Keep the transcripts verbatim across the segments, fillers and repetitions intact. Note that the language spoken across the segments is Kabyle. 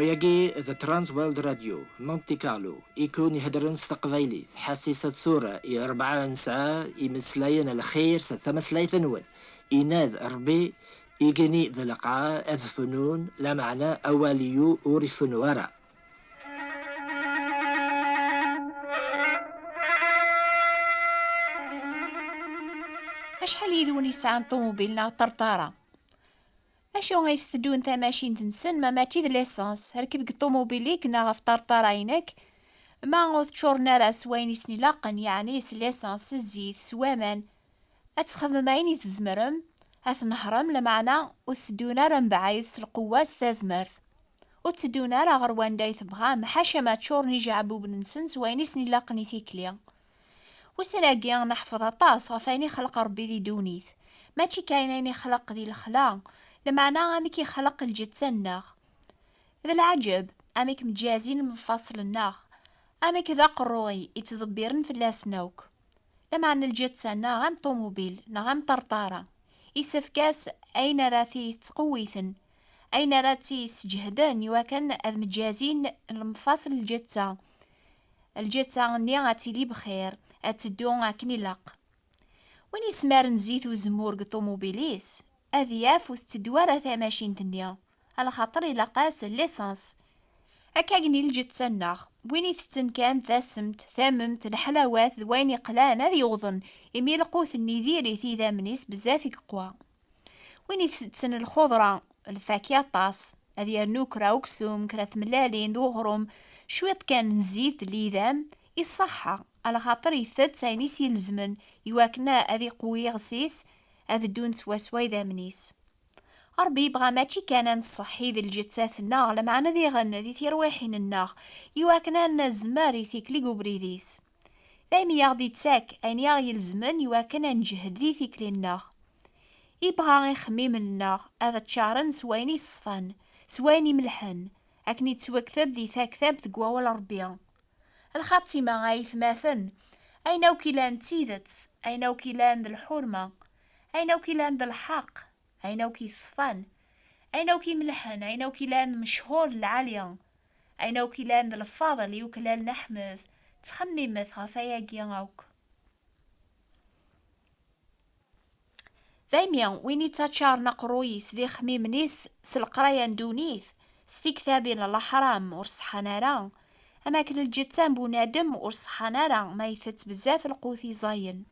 Yagi d Trans World Radio, Monte Carlo, i kun iheddren s teqbaylit, ḥassisat tura i rebɛa n ssaɛa imeslayen lxir s tmeslayt-nwen, inad Rebbi, igenni d lqaɛa ad fnun, lameɛna awal-iw ur ifennu ara. Acḥal yid-wen yesɛan ṭumubil neɣ ṭerṭara? Acu ay s-teddun tamacint-nsen ma mačči d l'essence? Rkeb deg ṭumubil-ik neɣ ɣef ṭerṭara-inek, ma ur teččuren ara s wayen i sen-ilaqen, yeɛni s l'essence, s zzit, s waman, ad txedmem ayen i tzemrem, ad tnehṛem, lameɛna ur tteddun ara mebɛid s lqewwa, s tazmert. Ur tteddun ara ɣer wanda i tebɣam, ḥaca ma ččuren ijeɛbuben-nsen s wayen i sen-ilaqen i tikli. Ussan-agi neḥfeḍ aṭas ɣef wayen ixleq Ṛebbi di ddunit. Mačči kan ayen ixleq di lexla, lameɛna amek ixleq lǧetta-nneɣ. D leɛǧeb amek mǧazin lemfaṣel-nneɣ, amek d aqerruy i ttḍebbiren fell-asen akk. Lameɛna lǧetta-nneɣ am ṭumubil neɣ am ṭerṭara, isefk-as ayen ara t-yettqewwiten, ayen ara tt-yesǧehden i wakken ad mǧazin lemfaṣel lǧetta. Lǧetta-nni ad tili bxir, ad teddu akken ilaq. Win yesmaren zzit uzemmur deg ṭumubil-is, ad yaf ur tetteddu ara tamacint-nni, alaxaṭer ilaq-as l'essence. Akka gni lǧetta-nneɣ, win itetten kan tasemt, tamemt, leḥlawat d wayen iqlan ad yewḍen, imi lqut-nni diri-t idammen-is bezzaf i yeqwa. Win itetten lxuḍra, lfakya aṭas, ad yernu kra uksum, kra tmellalin d uɣrum, cwiṭ kan n zzit d lidam, iṣaḥḥa, alaxaṭer itett ayen i s-ilezmen i wakken ad iqewwi iɣes-is, ad ddun swaswa idammen-is. Ṛebbi yebɣa mačči kan ad nṣeḥḥi d lǧettat-nneɣ, lameɛna diɣen di tirwiḥin-nneɣ, i wakken ad nazmer i tikli deg ubrid-is. Daymi i aɣ-d-ittak ayen i aɣ-ilezmen i wakken ad nǧehhed di tikli-nneɣ. Ibɣa ixemmimen-nneɣ ad ččaren s wayen iṣfan, s wayen imelḥen, akken ittwakteb di taktabt deg wawal Ṛebbi. Lxatima ay atmaten, ayen akk ilan d tidet, ayen akk ilan d lḥurma, ayen akk ilan d lḥeqq, ayen akk iṣfan, ayen akk imelḥen, ayen akk ilan d mechur lɛali, ayen akk ilan d lfaḍel i uklal n Ḥmed, ttxemmimet ɣef ayagi akk. Daymi, win ittaččaren aqerruy-is d ixemmimen-is s leqraya n ddunit, s tiktabin n leḥram ur ṣeḥḥan ara, am akken lǧetta n bunadem ur ṣeḥḥan ara ma itett bezzaf lqut iẓayen.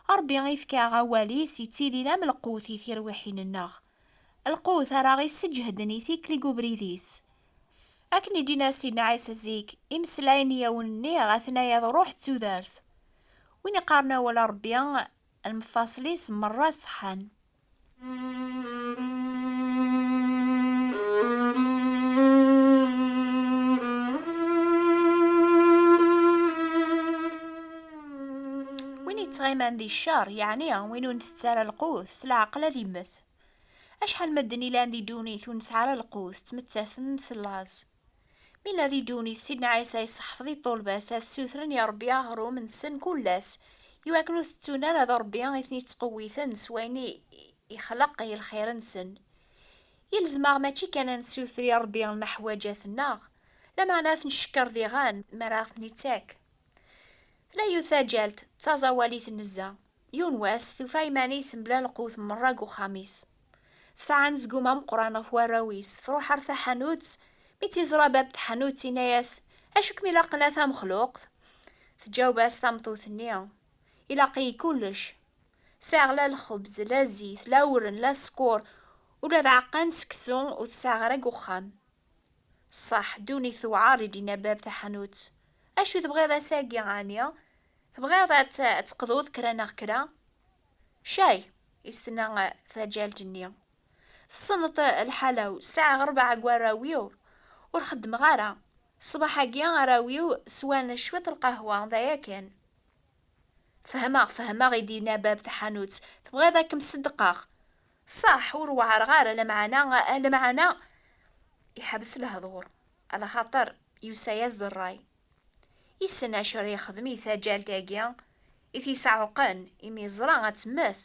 Ṛebbi ifka awal-is ittilin am lqut i tirwiḥin-nneɣ, lqut ara ɣ-isseǧhden i tikli deg ubrid-is. Akken i d-yenna Sidna Ɛisa zik, imeslayen i awen-nniɣ, atnaya d ṛuḥ d tudert. Win iqqaren awal n Ṛebbi, lemfaṣel-is merra ṣeḥḥan. Win yettɣiman di ccer, yeɛni win ur ntett ara lqut, s leɛqel ad immet. Acḥal medden ilan di ddunit ur nesɛi ara lqut, ttmettaten s laẓ. Mi nella di ddunit, Sidna Ɛisa yesseḥfeḍ i ṭṭulba-s ad ssutren i Ṛebbi aɣrum-nsen kul ass, i wakken ur tettun ara d Ṛebbi i ten-ittqewwiten s wayen i, ixleq i lxir-nsen. Yelzem-aɣ mačči kan ad nessuter i Ṛebbi lmeḥwaǧat-nneɣ, lameɛna ad t-ncekkeṛ diɣen mi ara aɣ-ten-ittak. Tella yiwet taǧalt d taẓawalit n nnezza. Yiwen wass, tufa iman-is mebla lqut merra deg uxxam-is. Tesɛa anezgum ameqqran ɣef warraw-is, truḥ ar taḥanut, mi tt-iẓra bab tḥanut, yenna-yas: "Acu kem-ilaqen a tamexluqt?" Tǧaweb-as tameṭṭut-nni: "Ilaq-iyi kullec. Sɛiɣ la lxebz, la zzit, la uren, la sskeṛ, ula d aɛeqqa n seksu ur t-sɛiɣ ara deg uxxam." "Ṣṣeḥ, ddunit tewɛer," i d-yenna bab taḥanut. "Acu tebɣiḍ ass-agi, ɛni? Tebɣiḍ ad t-, ad teqḍuḍ kra neɣ kra?" "Cay," i s-tenna taǧalt-nni. "Tessneḍ lḥala-w, sɛiɣ rebɛa n warraw-iw, ur xeddmeɣ ara. Ṣṣbeḥ-agi arraw-iw swan cwiṭ lqahwa, d aya kan." "Fehmeɣ, fehmeɣ," i d-yenna bab taḥanut. "Tebɣiḍ ad kem-ṣeddqeɣ?" "Ṣaḥ, ur weɛreɣ ara, lameɛna, lameɛna." Iḥbes lehdur, alaxaṭer yusa-yas-d ṛṛay. Yessen acu ara yexdem i taǧalt-agi i t-yesɛuqen, imi yeẓra ad temmet,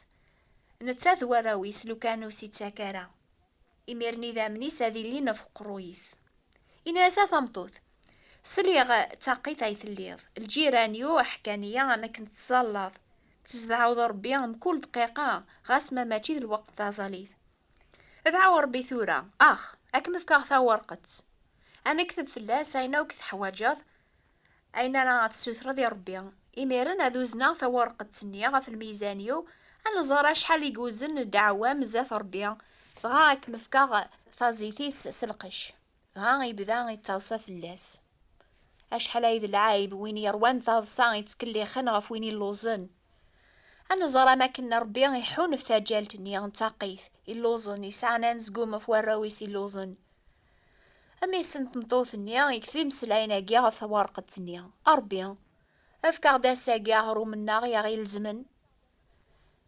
netta d warraw-is, lukan ur s-ittak ara. Imiren idammen-is ad ilin ɣef uqerruy-is. Ini-as: "A tameṭṭut, sliɣ d taqit ay telliḍ, lǧiran-iw ḥkan-iyi am akken tettẓallaḍ, tettdɛuḍ Ṛebbi mkul dqiqa, ɣas ma mačči d lweqt n taẓallit. Dɛu Ṛebbi tura, ax, ad kem-fkeɣ tawerqet, ad nekteb fell-as ayen akk teḥwaǧeḍ, ayen ara tessutreḍ i Ṛebbi." Imiren ad uzneɣ tawerqet-nni ɣef lmizan-iw, ad nẓer acḥal i yewzen ddeɛwa-m zdat Ṛebbi, dɣa ad kem-fkeɣ taẓit-is s lqecc. Dɣa ibda yettaḍsa fell-as. Acḥal ay d lɛayb win yeṛwan taḍsa yettkellixen ɣef win illuẓen. Ad nẓer am akken Ṛebbi iḥun ɣef taǧǧalt-nni n taqit illuẓen, yesɛan anezgum ɣef warraw-is illuẓen. Mmi-s n tmeṭṭut-nni yekteb imeslayen-agi ɣef twerqet-nni: "A Ṛebbi, efk-aɣ-d ass-agi aɣrum-nneɣ i aɣ-ilezmen."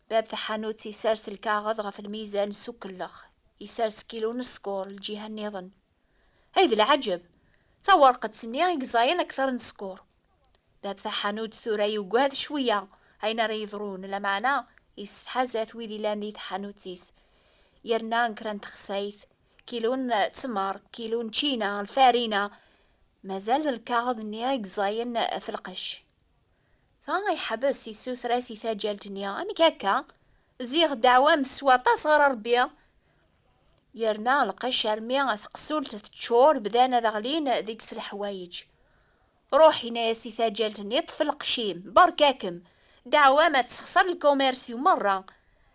Bab taḥanut isers lkaɣeḍ ɣef lmizan s ukellex, isers kilu n sskur lǧiha nniḍen. Ay d leɛǧeb! D tawerqet-nni i yeẓẓayen akter n sskur. Bab taḥanut tura yugad cwiya ayen ara yeḍrun, lameɛna yessetḥa zdat wid illan di tḥanut-is. Yerna kra n texsayt, kilu n ttmer, kilu n ččina, lfarina, mazal d lkaɣeḍ-nni i yeẓẓayen ɣef lqecc. Dɣa iḥbes, issuter-as i taǧǧalt-nni: "Amek akka? Ziɣ ddeɛwa-m teswa aṭas ɣer Ṛebbi." Yerna lqecc armi teqsult teččur, bdan ad ɣlin deg-s leḥwayeǧ. "Ruḥ," yenna-yas i taǧǧalt-nni, "ṭṭef lqecc-im, berka-kem. Ddeɛwa-m ad tessexṣer lkumers-iw merra,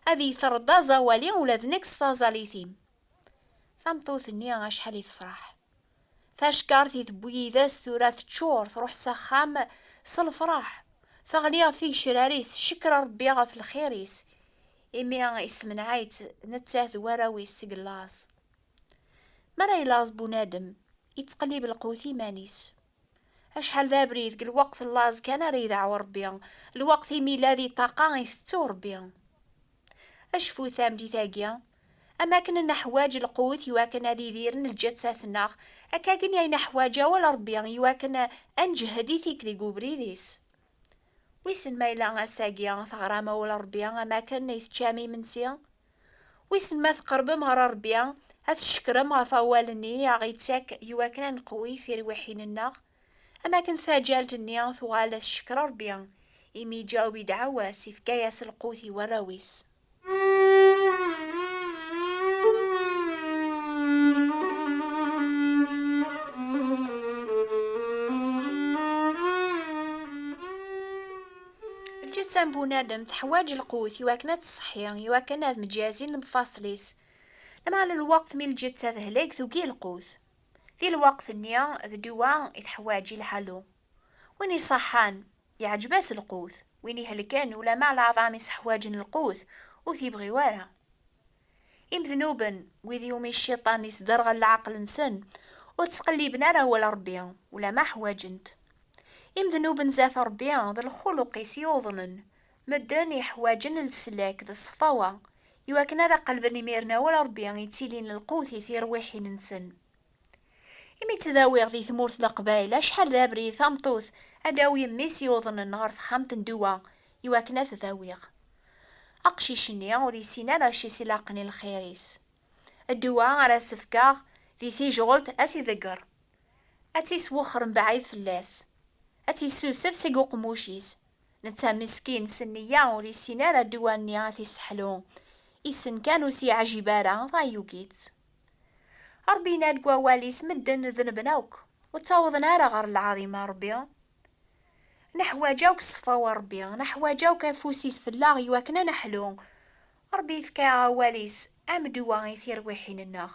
ad iyi-terreḍ d aẓawali ula d nekk s taẓallit-im." Tameṭṭut-nni acḥal i tefreḥ! Tacekkart i tewwi yid-s tura teččur, truḥ s axxam s lefraḥ. Teɣli ɣef tigecrar-is, tcekker Ṛebbi ɣef lxir-is, imi issemneɛ-itt nettat d warraw-is seg llaẓ. Mi ara yelaẓ bunadem, yettqellib lqut iman-is. Acḥal d abrid, deg lweqt n llaẓ kan ara yedɛu Ṛebbi, lweqt imi yella di ṭṭaqa itettu Ṛebbi. Acfu tameddit-agi, am akken neḥwaǧ lqut iwakken ad idiren lǧettat-nneɣ, akkagin ay neḥwaǧ awal Ṛebbi iwakken ad nǧehhed i tikli deg ubrid-is. Wissen ma yella ass-agi teɣram awal Ṛebbi am akken i teččam imensi? Wissen ma tqerbem ɣer Ṛebbi, ad tcekkrem ɣef wawal-nni i aɣ-ittak iwakken ad nqewwi tirwiḥin-nneɣ? Am akken taǧalt-nni tuɣal tcekker Ṛebbi, imi iǧaweb i ddeɛwa-s, ifka-yas lqut i warraw-is. Lǧetta n bunadem teḥwaǧ lqut iwakken ad tṣeḥḥi, iwakken ad mǧazin lemfaṣel-is. Lameɛna lweqt mi lǧetta tehlek, tugi lqut. Di lweqt-nni, d ddwa i teḥwaǧ i lḥalu. Win iṣaḥḥan, yeɛǧeb-as lqut. Win ihelken, ulama leɛḍam i s-ḥwaǧen lqut, ur t-ibɣi wara. Imednuben, wid iwumi cciṭan isderɣel leɛqel-nsen, ur ttqelliben ara awal Ṛebbi, ulama ḥwaǧen-t. Imednuben zdat Ṛebbi, d lxuluq-is i uḍnen. Medden iḥwaǧen leslak d ṣṣfawa, iwakken ara qelben imiren awal Ṛebbi ittilin lqut i tirwiḥin-nsen. Imi ttdawiɣ di tmurt n Leqbayel, acḥal d abrid tameṭṭut ad d-tawi mmi-s yuḍnen ɣer texxamt n ddwa iwakken ad t-dawiɣ. Aqcic-nni ur yessin ara acu i s-ilaqen i lxir-is. Ddwa ara s-fkeɣ di tijɣelt ad tt-iḍegger, ad tt-iswexxer mebɛid fell-as, ad tt-issusef seg uqemmuc-is. Netta meskin s nniya ur yessin ara ddwa-nni ad t-isseḥlu. Issen kan ur s-yeɛjib ara, dɣa yugi-tt. Ṛebbi yenna deg wawal-is, medden ḍelmen akk, ur ttawḍen ara ɣer lɛaḍima n Ṛebbi. Neḥwaǧ akk ṣṣfawa n Ṛebbi, neḥwaǧ akk afus-is fell-aɣ iwakken ad neḥlu. Ṛebbi yefka awal-is am ddwa i tirwiḥin-nneɣ.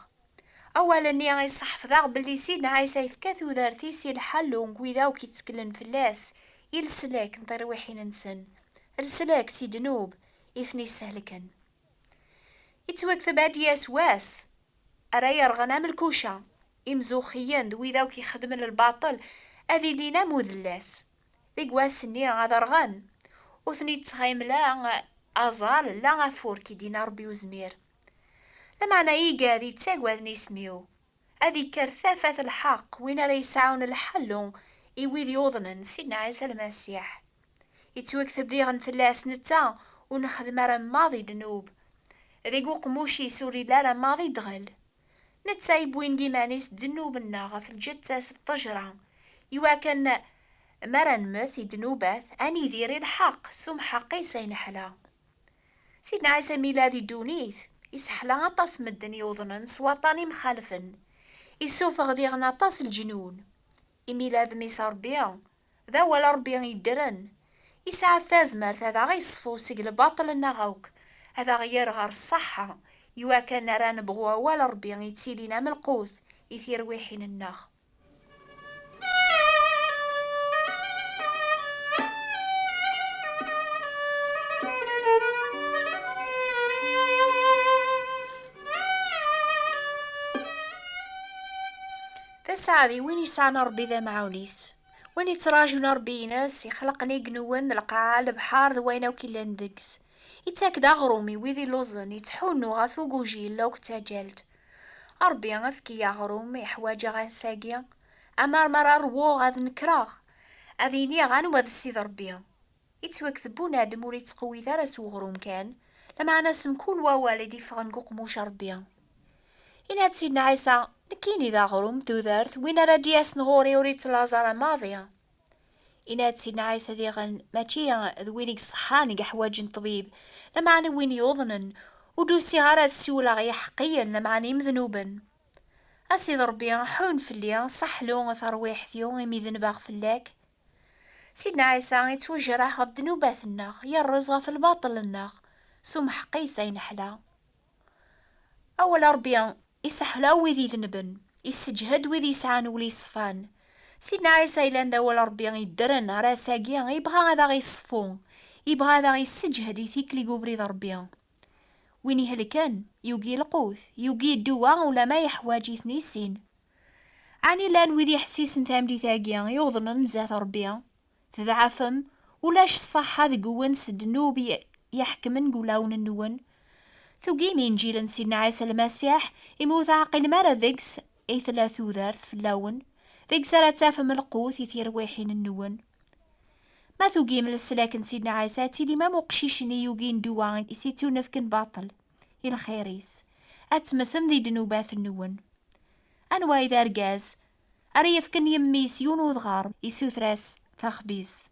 Awal-nni iseḥfeḍ-aɣ belli Sidna Ɛisa yefka tudert-is i lḥalu n wid akk yetteklen fell-as, i leslak n tirwiḥin-nsen, leslak si ddnub i ten-ishelken. Yettwakteb ad d-yas wass ara yerɣen am lkuca, imzuxxiyen d wid akk ixeddmen lbaṭel ad ilin am udellas. Deg wass-nni ad rɣen, ur ten-ittɣim la aẓal la afurk, i d-yenna Ṛebbi Uzmir. Lameɛna igad yettagaden isem-iw, ad ikker tafat lḥeqq win ara yesɛun lḥellu i wid yuḍnen Sidna Ɛisa Lmasiḥ. Yettwakteb diɣen fell-as netta ur nexdem ara maḍi ddnub. Deg uqemmuc-is ur illi ara maḍi ddɣel. Netta yewwin deg iman-is ddnub-nneɣ ɣef lǧetta-s d ṭṭejra, iwakken mi ara nemmet i ddnubat, ad nidir i lḥeqq s umḥeqq-is ay neḥla. Sidna Ɛisa mi yella di ddunit, iseḥla aṭas medden yuḍnen s waṭṭan imxalfen. Isuffeɣ diɣen aṭas leǧnun. Imi yella d mmi-s Ṛebbi, d awal Ṛebbi yeddren. Yesɛa tazmert ad aɣ-iṣfu seg lbaṭel-nneɣ akk, ad aɣ-yerr ɣer ṣṣeḥḥa, iwakken ara nebɣu awal Ṛebbi yettilin am lqut i tirwiḥin-nneɣ. D aseɛdi win yesɛan Ṛebbi d amɛawen-is, win yettraǧun Ṛebbi-ines, ixleqen igenwen, lqaɛa, lebḥer d wayen akk yellan deg-s. Ittak-d aɣrum i wid illuẓen, ittḥunnu ɣef ugujil akked taǧalt. Ṛebbi efk-iyi aɣrum, iḥwaǧeɣ ass-agi, amar mi ara ṛwuɣ ad nekreɣ, ad iniɣ anwa d Ssid Ṛebbi. Ittwakteb bunadem ur ittqewwit ara s uɣrum kan, lameɛna s mkul wawal i d-iffɣen deg uqemmuc n Ṛebbi. Yenna-d Sidna Ɛisa, nekkini d aɣrum, tudert, win ara d-yasen ɣur-i ur yettlaẓ ara maḍi. Yenna-d Sidna Ɛisa diɣen, mačči d win i iṣeḥḥan i yeḥwaǧen ṭṭbib, lameɛna win yuḍnen, ur d-usiɣ ara ad siwleɣ i iḥeqqiyen, lameɛna imednuben. A Sidi Ṛebbi, ḥun fell-i, seḥlu tarwiḥt-iw imi denbeɣ fell-ak. Sidna Ɛisa ittwejreḥ ɣef ddnubat-nneɣ, yerreẓ ɣef lbaṭel-nneɣ, s umḥeqq-is ay neḥla. Awal Ṛebbi iseḥla wid idenben, isseǧhed wid yesɛan ul yeṣfan. Sidna Ɛisa yellan d awal Ṛebbi yeddren ɣer ass-agi, ibɣa ad aɣ-iṣfu, ibɣa ad aɣ-isseǧhed i tikli n ubrid Ṛebbi. Win ihelken, yugi lqut, yugi ddwa ulamma yeḥwaǧ-iten i sin. Ɛni llan wid iḥessisen tameddit-agi yuḍnen zdat Ṛebbi? Tedɛafem, ulac ṣṣeḥḥa deg-wen s ddnub i iḥekmen deg wulawen-nwen. Tugim Inǧil n Sidna Ɛisa Lmasiḥ, imi ur teɛqilem ara deg-s ay tella tudert fell-awen, deg-s ara tafem lqut i tirwiḥin-nwen. Ma tugim leslak n Sidna Ɛisa, ad tilim am uqcic-nni yugin ddwa i s-ittunefken baṭel i lxir-is, ad temmtem di ddnubat-nwen. Anwa ay d argaz ara yefken i mmi-s yiwen udɣar, isuter-as taxbizt?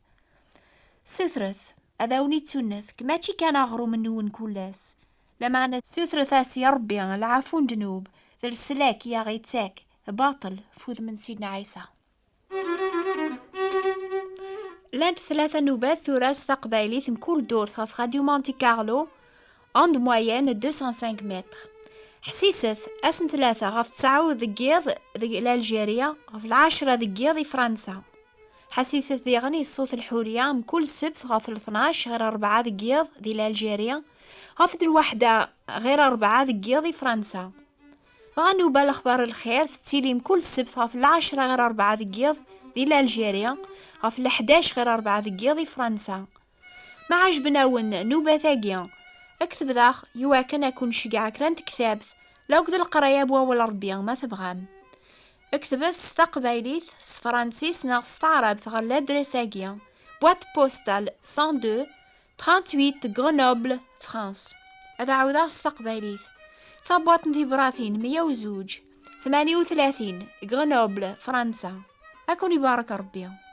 Sutret, ad awen-ittunefk, mačči kan aɣrum-nwen kul ass, lameɛna sutret-as i Ṛebbi lɛafu n ddnub, d leslak i aɣ-ittak baṭel f udem n Sidna Ɛisa. Llant tlata nnubat tura s taqbaylit mkul ddurt ɣef Radio Monte Carlo, onde moyenne deux cent cinq mètres. Ḥsiset, ass n tlata ɣef ttɛud deg yiḍ deg l'Algérie, ɣef lɛecra deg yiḍ i Fransa. Ḥsiset diɣen i Ṣṣut Lḥurya mkul ssebt ɣef leṭnac ɣer rebɛa deg yiḍ di l'Algérie, ɣef d lwaḥda ɣer rebɛa deg yiḍ i Fransa. Dɣa nnuba Lexbar n Lxir tettili mkul ssebt ɣef lɛecra ɣer rebɛa deg yiḍ di l'Algérie, ɣef leḥdac ɣer rebɛa deg yiḍ i Fransa. Ma ɛejben-awen nnubat-agi, ktebet-aɣ iwakken ad ken-ceggɛeɣ kra n tektabt, lakked leqraya n wawal Ṛebbi, ma tebɣam. Ktebet s taqbaylit, s tefransist neɣ s taɛrabt ɣer ladres-agi: boîte postale cent deux, trente-huit, Grenoble, France. Ad ɛawdeɣ s taqbaylit: tabwaṭ n tibratin meyya u zuǧ, tmanya u tlatin, Grenoble, Fransa. Ad ken-ibarek Ṛebbi.